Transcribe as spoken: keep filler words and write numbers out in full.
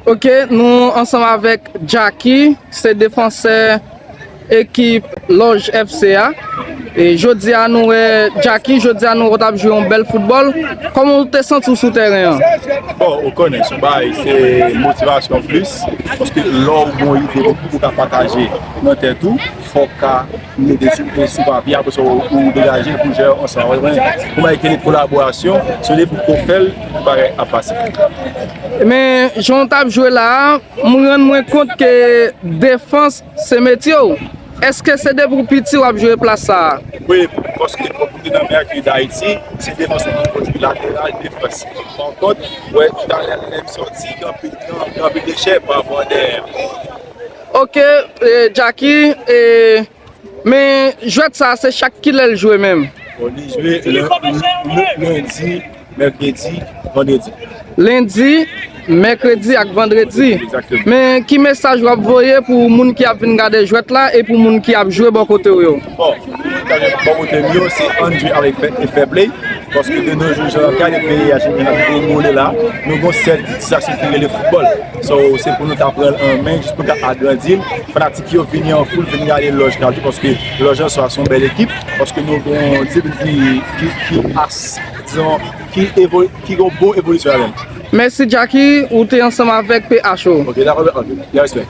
Ok, nou ansanm avèk Jacky, se defansè ekip Lòj F C a. E jodi a nou wè Jacky, jodi a nou wè w t ap jwe yon bèl foutbòl. Kòman w te santi w sou tèren an? Bon, ou konnen, se yon bagay, se motivasyon plis, paske lè w gen yon ide ou ka pataje nan tèt ou, fò w ka mete sou, sou papye, apre sa ou, ou degaje pou jwe ansanm. Ou konprann? Pou mwen, gen kolaborasyon, se depi w fè l, bagay ap pase. Men, jan w t ap jwe la a, m rann mwen kont ke defans se metye w. Èske se depi w piti w ap jwe plas sa a? Wi, paske pou te nan Mercury d'Haïti, se defansè ki konn jwe lateral, defans. Pa kont, wè, talè lè m sòti, gen anpil, gen anpil dechè pa rapò dèyè. Ok, e, Jacky, e, men jwèt sa a se chak kilè l jwe menm? Bon, li jwe lè- lè- lendi, mèkredi, vandredi. Lendi, mèkredi ak vandredi. Egzakteman. Men ki mesaj w ap voye pou moun ki ap vin gade jwèt la e pou moun ki ap jwe bò kote w yo? Bon, bon kote m yo, se ann jwe avèk fè- e fè play. Paske de nos jours, jan n ap gade peyi a, jan n ap dewoule la, nou gen sèl distraksyon ki rele foutbòl. So, se pou nou ta pran l an men, jis pou ta agrandi l. Fanatik yo vini an foul, vin gade Lòj k ap jwe, paske Lòj an swa se yon bèl ekip, paske nou gen yon disiplin ki, ki, ki as, dizon, ki, evol, ki gen yon bon evolisyon ladan l. Mèsi, Jacky, ou te ansanm avèk P H O. Ok, dakò, dakò, respè.